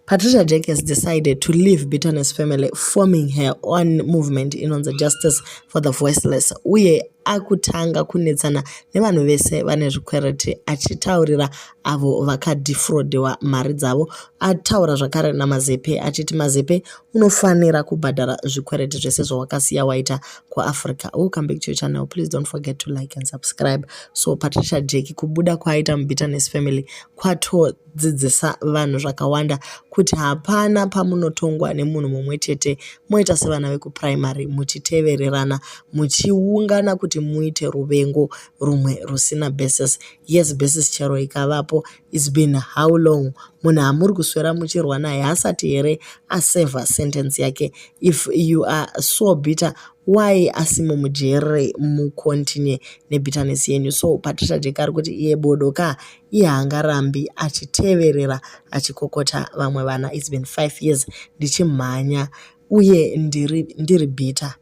Patricia Jack has decided to leave Bitterness family, forming her own movement inonzi Justice for the Voiceless, uye akutanga kunetsana nevanhu vese vane zvikwereti, achitaurira avo vakadefraudiwa mari dzavo. Ataura zvakare naMazepe achiti, "Mazepe, unofanira kubhadhara zvikwereti zvese zvawakasiya waita kuAfrica." Welcome back to your channel. Please don't forget to like and subscribe. So Patricia Jack kubuda kwaaita muBitterness family kwatodzidzisa vanhu zvakawanda, kuti hapana pamunotongwa nemunhu mumwe chete moita sevana vekupuraimary, muchitevererana, muchiungana kuti muite ruvengo rumwe rusina basis. Yes, basis chero ikavapo, it's been how long? Munhu amuri kuswera muchirwa naye hasati here asevha sentence yake? If you are so bitter, why asimo mujere mucontinue nebitterness yenyu? So Patricia Jack ari kuti iye bodo ka, iye haangarambi achiteverera, achikokota vamwe vana. "It's been 5 years ndichimhanya uye ndiri bitter.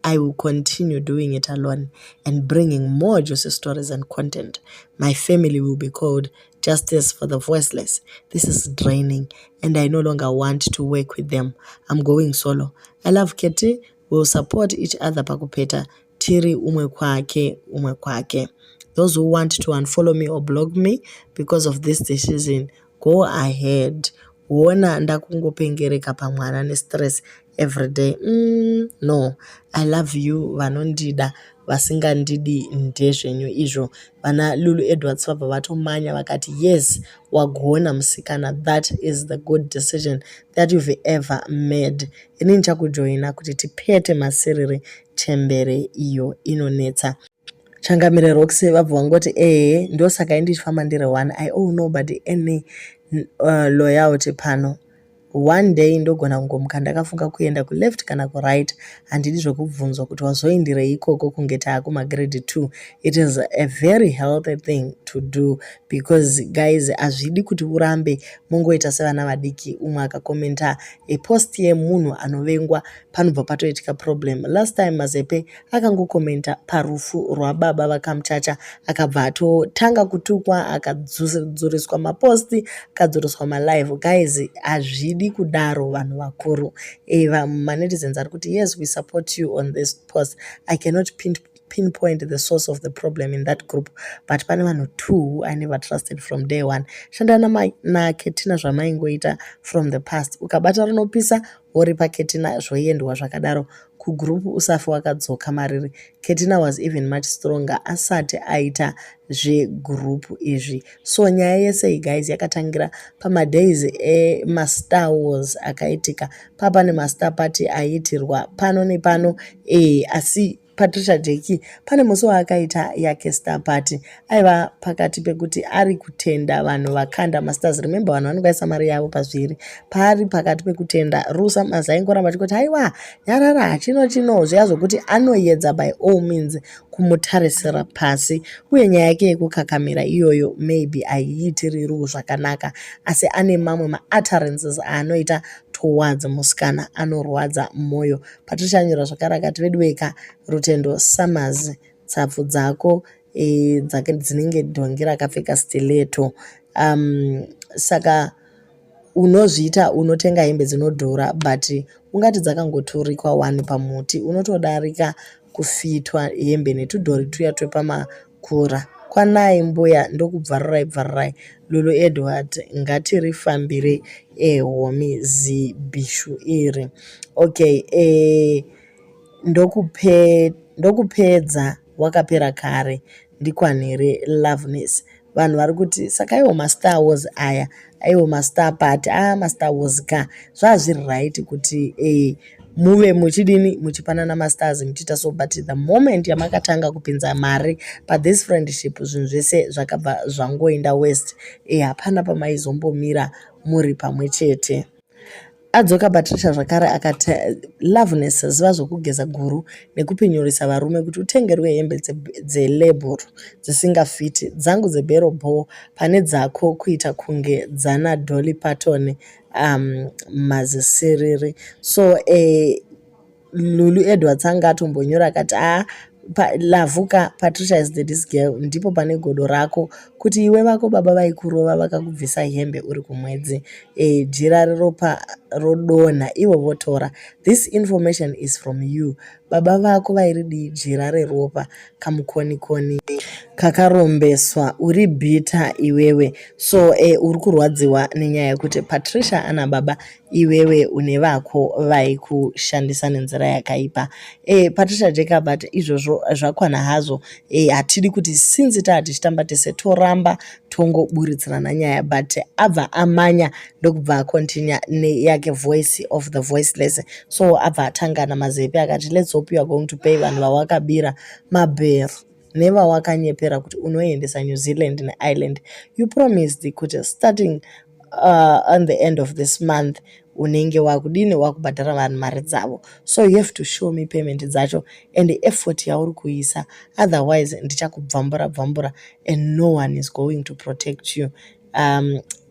I will continue doing it alone and bringing more juicy stories and content. My family will be called Justice for the Voiceless. This is draining and I no longer want to work with them. I'm going solo. I love Ketty. We'll support each other pakupeta tiri umwe kwake umwe kwake. Those who want to unfollow me or block me because of this decision, go ahead. Huona ndakungopengereka pamwana nestress every day. No, I love you vanondida, vasingandidi ndezvenyu izvo." Vana Lulu Edwards vabva vatomanya vakati, "Yes, wagona musikana. That is the good decision that you've ever made. Inini chakujoina kuti tipete masiriri chembere iyo inonetsa." Changamire Roxy vabva vangoti, "Ehe, ndosaka indichifamba ndiri one. I owe nobody any loyalty pano. One day ndogona kungomuka ndakafunga kuenda kuleft kana kuright. Handidi zvekubvunzwa kuti wazoenderei ikoko kunge taakumagrade 2. It is a very healthy thing to do because, guys, hazvidi kuti urambe mungoita sevana vadiki. Umwe akakomenta epost yemunhu anovengwa, panobva patoitika problem. Last time Mazepe akangokomenta parufu rwababa vakamuchacha, akabva atotanga kutukwa, akadzuriswa maposti, akadzuriswa malive. Guys, hazvidi kudaro, vanhu vakuru." Manetizens ari kuti, "Yes, we support you on this post. I cannot pinpoint the source of the problem in that group, but pane vanhu two who I never trusted from day one. Shanda naKetina zvamaingoita from the past. Ukabata rinopisa woripa Ketina, zvoendwa zvakadaro. Kugroup usafi wakadzoka mariri. Ketina was even much stronger asati aita zvegroup izvi." So nyaya yese iyi, guys, yakatangira pamadays emaStar Wars akaitika. Papa nemastar party aiitirwa pano nepano, asi Patricia Jack pane musi waakaita yake star party, aiva pakati pekuti ari kutenda vanhu vakanda mastars. Remember, vanhu vanenge vaisa mari yavo pazviri. Paari pakati pekutenda, Rusa Mazaingoramba achingoti, "Aiwa, nyarara, chino chino," zviya zvokuti anoedza by all means kumutarisira pasi. Uye nyaya yake yekukakamira iyoyo maybe haiitiri Ru zvakanaka, asi ane mamwe mautterances aanoita towards musikana anorwadza mwoyo. Patricia anyora zvakare akati, "Veduweka, Rutendo Summers, tsapfu dzako dzinenge dhongi rakapfeka stiletto. Saka unozviita unotenga hembe dzinodhura, but ungati dzakangoturikwa wani pamuti, unotodarika kufitwa hembe netudhori tuya twepamakura. Kwanai mbuya, ndokubvarurai bvarurai." Lulu Edward, ngatirifambire ehomi zibhishu iri. Okay, ndokupedza wakapera kare, ndikwanire Loveness. Vanhu vari kuti, "Saka iwo mastar wars aya, aiwo mastar party, a mastar wars ka, zvazviri right kuti muve muchidini, muchipanana mastars, muchiita so, but the moment yamakatanga kupinza mari pathis friendship, zvinhu zvese zvakabva zvangoenda west. Hapana pamaizombomira muri pamwe chete." Adzoka Patricia zvakare akati, "Loveness, ziva zvokugeza guru nekupinyurisa varume kuti utengerwe hembe dzelabel dzisingafiti. Dzangu dzebhero ball pane dzako kuita kunge dzana Dolly Parton, mazisiriri." So Lulu Edwards anga atombonyora akati, "A, Lavhuka Patricia is the this girl, ndipo pane godo rako kuti iwe vako baba vaikurova vakakubvisa hembe uri kumwedzi, jira reropa rodonha ivo votora. This information is from you. Baba vako vairidii jira reropa kamukonikoni kakarombeswa. Uri bitter iwewe. So uri kurwadziwa nenyaya yekuti Patricia ana baba, iwewe une vako vaikushandisa nenzira yakaipa. Patricia Jacob ati izvozvo zvakwana hazvo. Hatidi kuti since taa tichitamba tese toramba tongoburitsirana nyaya, but abva amanya ndokubva acontinue neyake Voice of the Voiceless. So abva atanga naMazepe akati, "Let's hope you are going to pay vanhu vawakabira mabhero nevawakanyepera kuti unoendesa New Zealand neIreland. You promised kuti starting on the end of this month unenge wakudini, wakubhadhara vanhu mari dzavo. So you have to show me payment dzacho and effort yauri kuisa, otherwise ndichakubvambura bvambura and no one is going to protect you.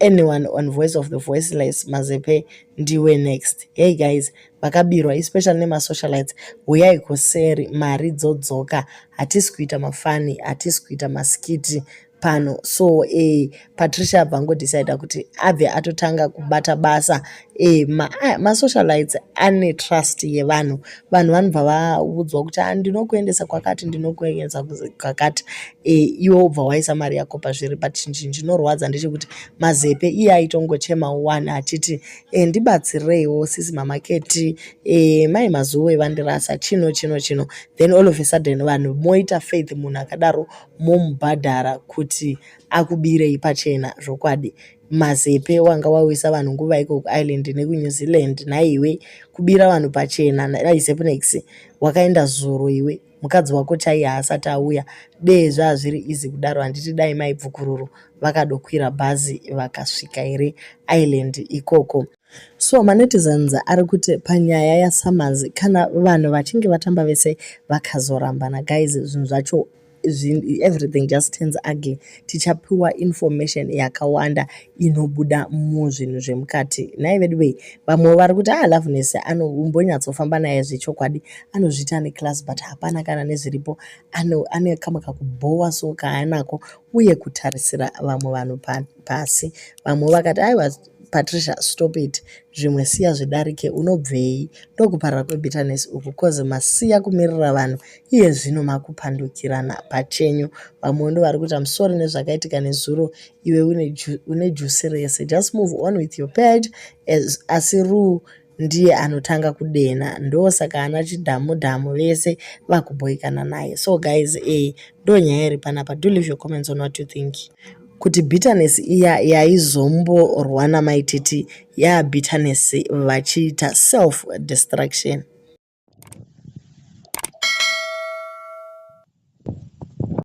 Anyone on Voice of the Voiceless, Mazepe ndiwe next." Hey guys, vakabirwa especially nemasocialites, uyai kuseri, mari dzodzoka. Hatisi kuita mafunny, hatisi kuita maskits pano. So Patricia abva angodecida kuti abve atotanga kubata basa. Masocialites ane trust yevanhu. Vanhu vanobva vaudzwa kuti, ah, ndinokuendesa kwakati, ndinokuendesa kwakati, iwe wobva waisa mari yako pazviri. But chinhu chinorwadza ndechekuti Mazepe iye aitongochemawo wani achiti, "Ndibatsireiwo sisi Mamaketi, mai Mazuwe vandirasa," chino chino chino. Then all of a sudden vanhu moita faith munhu akadaro, momubhadhara kuti akubirei pachena. Zvokwadi Mazepe wanga wawisa vanhu nguva iko kuIreland nekuNew Zealand. Nhaiwe, kubira vanhu pachena naiZepunex wakaenda zuro, iwe mukadzi wako chaiye haasati auya. Dee zvazviri easy kudaro, handiti dai maibvukururu vakadokwira bhazi vakasvika here Ireland ikoko? So manetizens ari kuti panyaya yaSummers, kana vanhu vachinge vatamba vese vakazorambana, guys, zvinhu zvacho, everything just turns ugly. Tichapiwa information yakawanda inobuda muzvinhu zvemukati. Nhai vedu vei, vamwe vari kuti, ah, Loveness anombonyatsofamba naye zvechokwadi, anozviita neclass, but hapana kana nezviripo. Ane kamwe kakubhowa so kaanako uye kutarisira vamwe vanhu pasi. Vamwe vakati, aiwa Patricia, stop it, zvimwe siya zvidarike, unobvei? Ndokuparara kwebitterness uku, cause masiya kumirira vanhu, iye zvino makupandukirana pachenyu. Vamwe ndo vari kuti, amusori nezvakaitika nezuro, iwe une juice rese, just move on with your page as, asi Ru ndiye anotanga kudena, ndosaka ana chidhamu dhamu vese vakubhoikana naye. So guys, ndo nyaya iri panapa. Do leave your comments on what you think, kuti bitterness iya yaizomborwa namaititi yabitterness vachiita self destruction.